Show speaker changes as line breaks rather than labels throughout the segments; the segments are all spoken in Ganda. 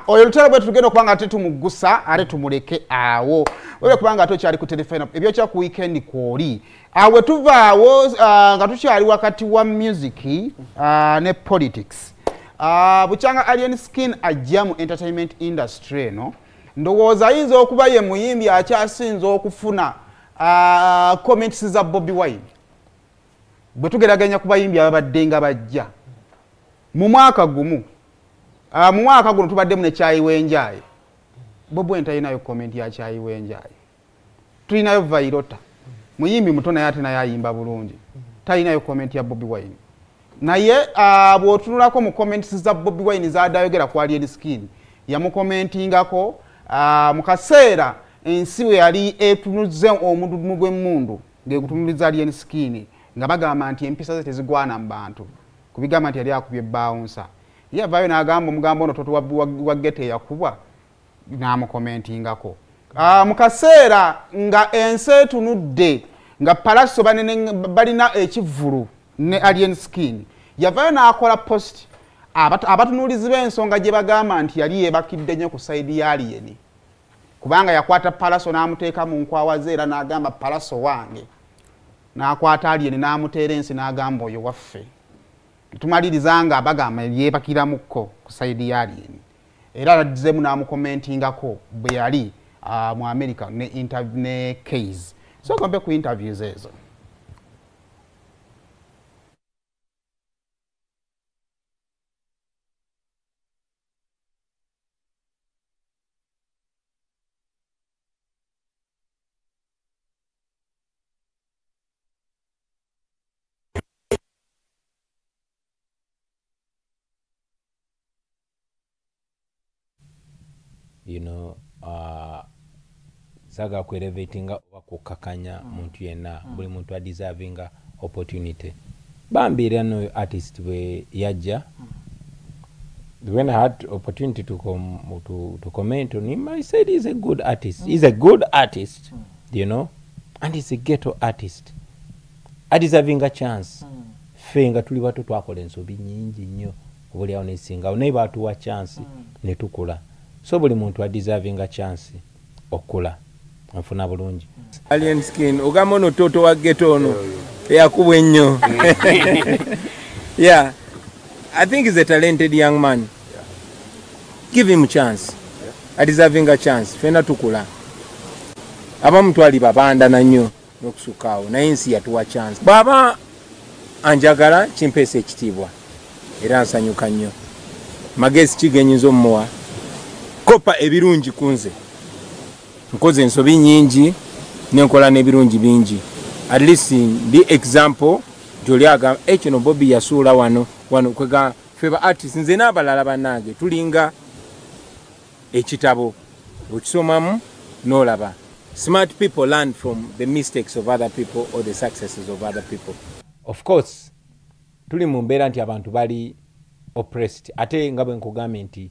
Oyo lutalo bwe tugenda okubanga ate tumugusa ate tumuleke awo wewe kubanga ate okyali ku Terefayina ebyokya ku weekend kwoli awe tuvaawo nga tukyali wakati wa music ne politics. Bukyanga Alien Skin ajja mu entertainment industry eno, ndowooza ayinza okuba ye muyimbi akyasinze okufuna comments za Bobi Wine bwe tugeraganya ku bayimbi ababadde nga bajja mu mwaka gumu. Mu mwaka guno tubaddemu ne Kyayi Wenjaye. Bobi Wine talinayo comment ya Kyayi Wenjaye. Tulinayo Vairota, muyimbi muto naye ate naye ayimba bulungi, talinayo comment ya Bobi Wine. Naye bw'otunulako mu comments za Bobi Wine z'adayogera ku Alien Skin, yamukomentingako mu kaseera ensi we yali etunuze omudumu gw'emmundu ng'egutunuliza Alien Skin, nga bagamba nti empisa ze tezigwana mu bantu, kubigamba nti yali akubye bouncer. Ye avaayo n'agamba omugambo ono toto wa ghetto eyakubwa, n'amukomentingako. Mu kaseera nga ensi etunudde nga Pallaso balina ekivvulu ne Alien Skin, yavaayo n'akola post abatunuulizi b'ensonga gye bagamba nti yali yeebakidde nnyo ku sayidi ya Alien, kubanga yakwata Pallaso n'amuteeka mu nkwawa ze era n'agamba Pallaso wange, n'akwata Alien n'amuteera ensi n'agamba oyo waffe. Tumaliriza nga bagamba yeebakiramukko ku sayidi ya Alien, era azzeemu n'amukomentingako bwe yali mu America ne interview ne Case. So kompe ku interviews ezo.
You know, saga kuelevatinga oba kukakanya muntu yenna, buli muntu adeservinga opportunity. Bambi era no artist we yajja. When I had opportunity to comment on him, I said he's a good artist. He's a good artist, you know, and he's a ghetto artist. Adeserving a chance. Ffe nga tuli bato twakola ensobi nnyingi nnyo obuli awo nesinga naye baatuwa chance ne tukula. So buli muntu adeserving a chance okula nfuna bulungi.
Alien Skin ogamba ono toto wa ghetto ono eyakubwa ennyo. Yeah, I think he's a talented young man. Give him a chance. Adeserving a chance. Fena tukula. Abamu twali babandana nnyo n'okusukaawo naye ensi yatuwa chance. Bw'aba anjagala kimpeesa ekitiibwa era nsanyuka nnyo. Magezi ki genyinza omumuwa? Kopa ebirungi ku nze. Nkoze ensobi nnyingi nenkola n'ebirungi bingi. At least ndi example gy'oli agamba ekino Bobi yasuula wano wano kwega ffe ba artist nze n'abalala bannange tulinga ekitabo okisomamu n'olaba. Smart people learn from the mistakes of other people or the successes of other people.
Of course tuli mu mbeera nti abantu bali oppressed, ate nga bwe nkugambye nti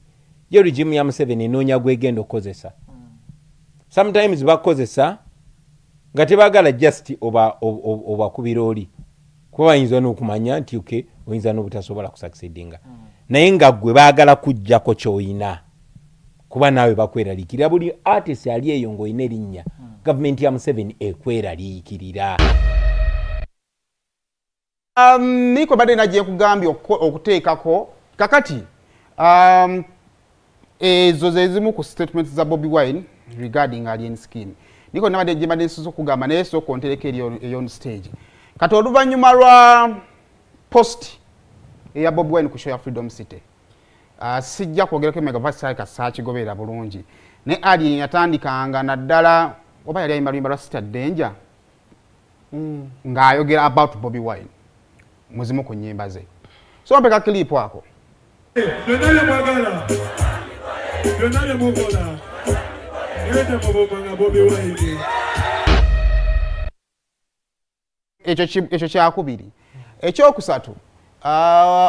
ye regime ya Museveni enoonya gwegenda okukozesa. Sometimes bakozesa nga tebaagala just obakubira oli, kuba bayinza n'okumanya nti okay oyinza n'obutasobola kusucceedinga, naye nga ggwe baagala kuggyako ky'oyina kuba naawe bakweraliikirira. Buli artist ali eyo ng'olina erinnya, gavumenti ya Museveni ekweraliikirira.
Niko badde najja nkugambye okuteekako kakati ezo ze zimu ku statements za Bobi Wine regarding Alien Skin. Niko nabadde gye mbadde nsoose okugamba naye sooka ontereko eri on stage. Kati oluvannyuma lwa post eya Bobi Wine ku show ya Freedom City, sijja kwogerako emabega kuba saakigoberera bulungi, ne Alien yatandikanga naddala oba yali ayimba luyimba lwa Sister Danger ng'ayogera about Bobi Wine muzimu ku nnyimba ze. So mpeka clip ako.
Byonna bye mwagala, byonna bye mukola, naye temubomanga Bobi Wine.
Ekyo kyakubiri. Ekyokusatu,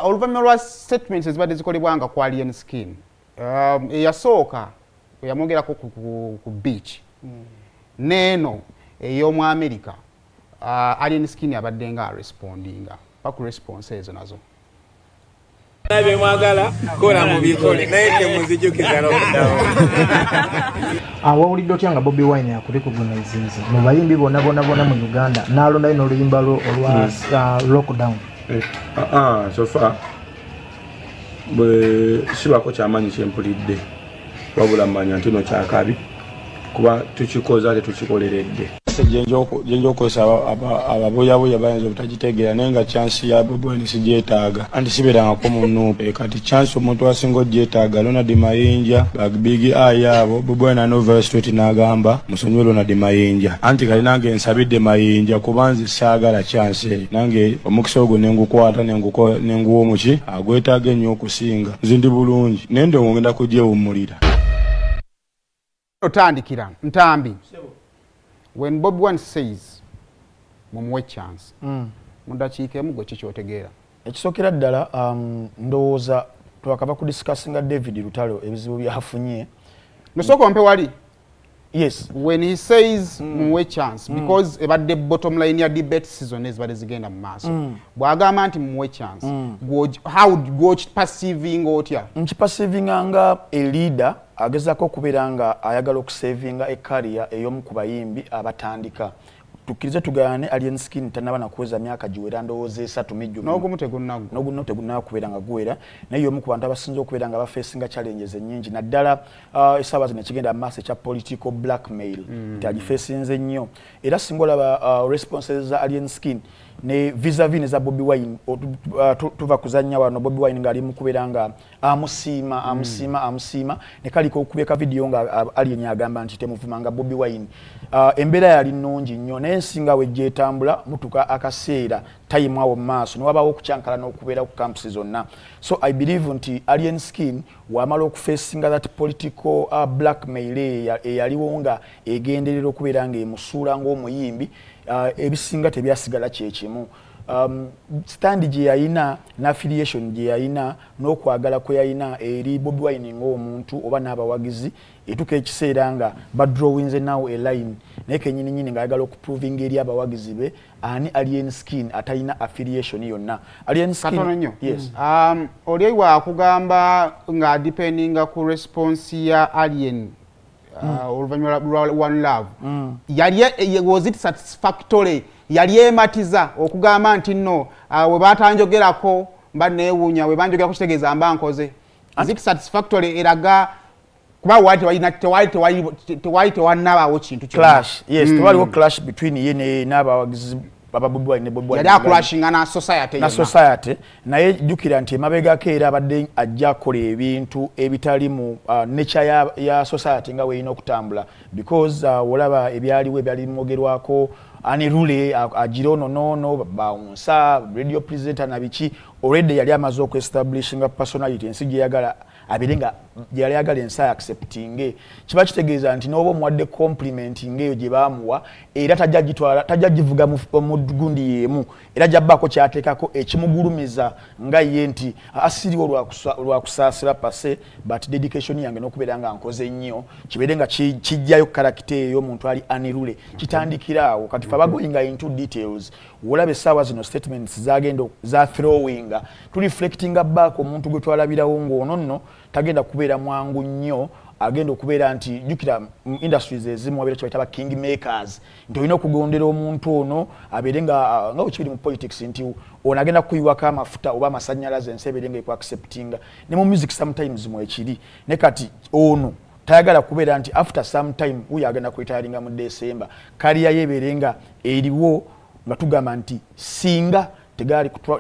oluvannyuma lwa statements ezibadde zikolebwanga ku Alien Skin, eyasooka eyamwogerako ku beach, n'eno ey'omu America, Alien Skin abadde nga arespondinga pa ku response ezo nazo.
Mwagala kola mubikole naye temuzijukiza lockdown.
Awawulidde otya nga Bobi Wine akurecognizinze mu bayimbi bonna bonna bonna mu Uganda n'alondayo n'oluyimba lwo olwa lockdown?
So far bwe sibako kyamaanyi kyempulidde, wabula mmanya nti no kyakabi kuba tukikoze ate tukikoleredde. Gyenja okukozesa ababuyabuya bayinza obutagitegeera, naye nga chance ya Bobi Wine sigyetaaga, anti sibeerangako mu NUP. Kati chance omuntu asinga ogyetaaga Ronald Mayinja, Big Eye abo. Bobi Wine alina straight n'agamba musonyiwe Ronald Mayinja, anti kali nange nsabidde Mayinja kuba nze saagala chance eyo, nange omukisa ogwo nengukwata nenguwa omuki agwetaaga ennyo okusinga. Nze ndi bulungi naye ndowooza ngenda kugyewummulira.
Otandikira Ntambi, when Bobi Wine says mumuwe chance, mu dakiika emu gwe ki kyotegeera?
Ekisookera ddala, ndowooza twakava ku discussinga David Lutalo ebizibu byafunye.
Nosooka ompe wali.
Yes.
When he says mumuwe chance, because ebadde bottom line ya debate season ezibadde zigenda mu maaso, bw'agamba nti mumuwe chance, how gw'okiperceiving otya?
Nkiperceivinga nga a leader agezaako okubeera nga ayagala okusavinga ecareer ey'omu ku bayimbi abatandika. Tukkirize tugaane, Alien Skin tannaba nakuweza myaka giwera, ndowooza 3 mijjuvu.
N'ogumu tegunnagwa.
N'ogumu tegunnaba kubeera nga guwera, naye y'omu ku bantu abasinze okubeera nga bafacinga challenges ennyingi, naddala essaawa zino ekigenda mu maaso ekya political blackmail, nti agifacinze nnyo. Era singa olaba responses za Alien Skin ne vis-a-vis ne za Bobi Wine, tuva kuzannya wano Bobi Wine ng'ali mu kubeera nga amusiima, amusiima, amusiima, ne kaliko okubeka video nga Alien agamba nti temuvumanga Bobi Wine. Embeera yali nnungi nnyo, naye ensinga wejja etambula mutuka akaseera time awo mu maaso ne wabaawo okukyankalana okubeera ku campuses zonna. So I believe nti Alien Skin wamala okufacinga that political blackmail eyaliwo nga egenderera okubeera ng'emusuula ng'omuyimbi, ebisinga tebyasigala kyekimu. Stand gye yalina n'affiliation gye yalina n'okwagala kwe yalina eri Bobi Wine ng'omuntu oba n'abawagizi, etuuka ekiseera nga badrawinze now a line, naye kennyini nnyini ng'ayagala okuprovinga eri abawagizi be ani Alien Skin atalina affiliation yonna. Alien Skin
Katono nnyo.
Yes.
Oli wakugamba nga dependinga ku response ya Alien oluvannyuma lwa One Love, yali was it satisfactory? Yali ematiza okugamba nti nno we batanjogerako mba neewuunya, we banjogerako kitegeeza mba nkoze? Is it satisfactory? Eraga kuba wali tewali tewannabaawo kintu kyonna.
Clash, yes. Tewaliwo clash between ye n'abawagizi aba Bobi Wine ne Bobi Wine.
Yali aclashinga na society.
Na society, naye jjukira nti emabegako era abadde ajja akola ebintu ebitali mu nature ya society nga weerina okutambula, because olaba ebyaliwo ebyali bimwogerwako anirule agira ono noono bawunsa radio presenter na biki. Already yali amaze okuestablishinga personality ensi gyeyagala abeere nga gyeyali ayagala ensi acceptinge. Kiba kitegeeza nti n'oba omuwadde compliment ng'eyo gye baamuwa, era tajja gitwala, tajja givuga mu gundi y'emu, era gyabbaako kyateekako ekimugulumiza nga ye nti asiriwo lwakusaasira pase, but dedication yange n'okubeera nga nkoze nnyo kibeere nga kijjayo character eyo omuntu ali anirule kitandikira awo. Kati fe abagoinga into details, olaba essaawa zino statements zagenda za throwinga, tureflectinga back omuntu gwe twalabirawo ng'ono nno tagenda kubeera mwangu nnyo, agenda okubeera nti jjukira mu industries ezimu wabeera kye bayita ba king makers, nti olina okugondera omuntu ono abeere nga nga bwe kibiri mu politics, nti ono agenda kukuyiwako amafuta oba amasannyalaze ensi ebeere nga ekuacceptinga. Ne mu music sometimes mwekiri, ne kati ono tayagala kubeera nti after some time wuyo agenda kuretiringa mu December, career ye ebeere nga eriwo nga tugamba nti singa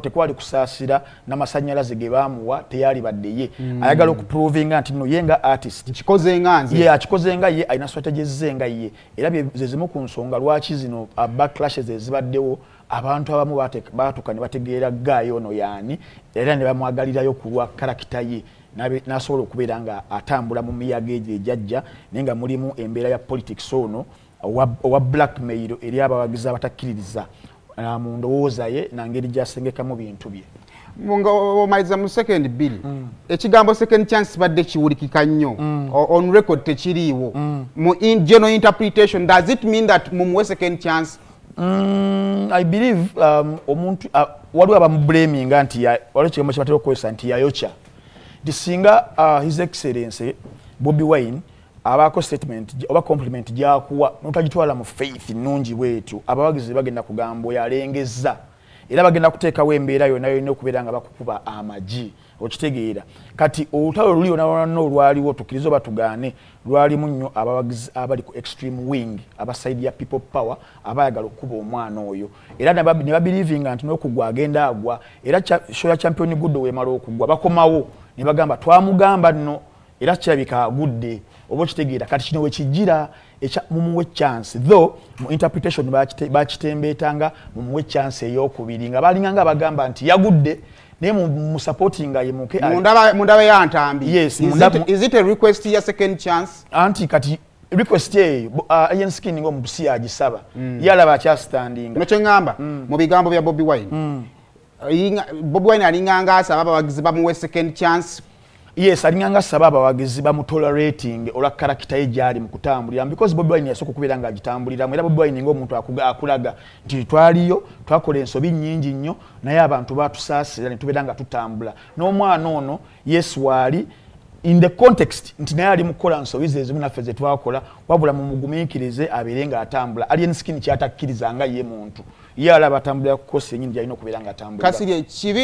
tekwali kusaasira n'amasannyalaze ge baamuwa teyali badde ye. Ayagala okuprovinga nti nno ye nga artist
Nkikoze nga nze.
Ye akikoze nga ye, alina strategies ze nga ye, era ze zimu ku nsonga lwaki zino backlashes ezibaddewo, abantu abamu baatuuka ne bategeera guy ono yaani, era ne bamwagalirayo ku lwa character ye, n'asobola okubeera nga atambula mu miyaga egyo ejajja, naye nga mulimu embeera ya politics ono owa blackmail eri abawagizi abatakkiririza mu ndowooza ye nangeri gy'asengekamu bintu bye.
Nga omaliza mu second 2, ekigambo second chance badde kiwulikika nnyo. On record tekiriiwo. Mu in general interpretation, does it mean that mumuwe second chance?
I believe omuntu Waliwo abamublaminga nti waliwo ekigambo kye batera okukozesa nti yayokya, nti singa His Excellence Bobi Wine abaako statement oba compliment gyakuwa notagitwala mu faith nnungi bwetyo, abawagizi bagenda kugamba oyo alengezza, era bagenda kuteekawo embeera yonna yolina okubeera nga bakukuba amagi, okitegeera? Kati olutalo luli yonna lwonna olwaliwo, tukkirize oba tugaane, lwalimu nnyo abawagizi abali ku extreme wing, aba side ya People Power, abayagala okukuba omwana oyo, era ne babelievinga nti n'okugwa agenda agwa. Era show ya Champion Gudo wemala okugwa, bakomawo ne bagamba twamugamba nno, era kirabika agudde, oba okitegeera? Kati kino wekijjira mumuwe chance, though mu interpretation bakitembeetanga mumuwe chance eyokubiri, nga balinganga bagamba nti yagudde, naye mu supportinga ye muke.
Mundaba ya Ntambi.
Yes.
Is it a request ya second chance?
Anti kati request eyo, Alien Skin ng'omubusi agisaba, ye alaba akyastandinga.
No kyeŋŋamba, mu bigambo bya Bobi Wine, Bobi Wine alinganga asaba abawagizi bamuwe second chance.
Yes, alinganga asaba abawagizi bamutolerating olwa character ye gyali mu kutambulira, because Bobi Wine yasooka okubeera ng'agitambuliramu. Era Bobi Wine ng'omuntu akulaga nti twaliyo twakola ensobi nnyingi nnyo, naye abantu batusaasira ne tubeera nga tutambula n'omwana ono. Yes, waali in the context nti naye ali mu kukola nsobi ze ezimu naffe ze twakola, wabula mumugumiikirize abeere ng'atambula. Alien Skin kyatakkiriza nga ye muntu, ye alaba atambulira ku course yennyini gyalina okubeera ng'atambulira.
Kasirye kibi.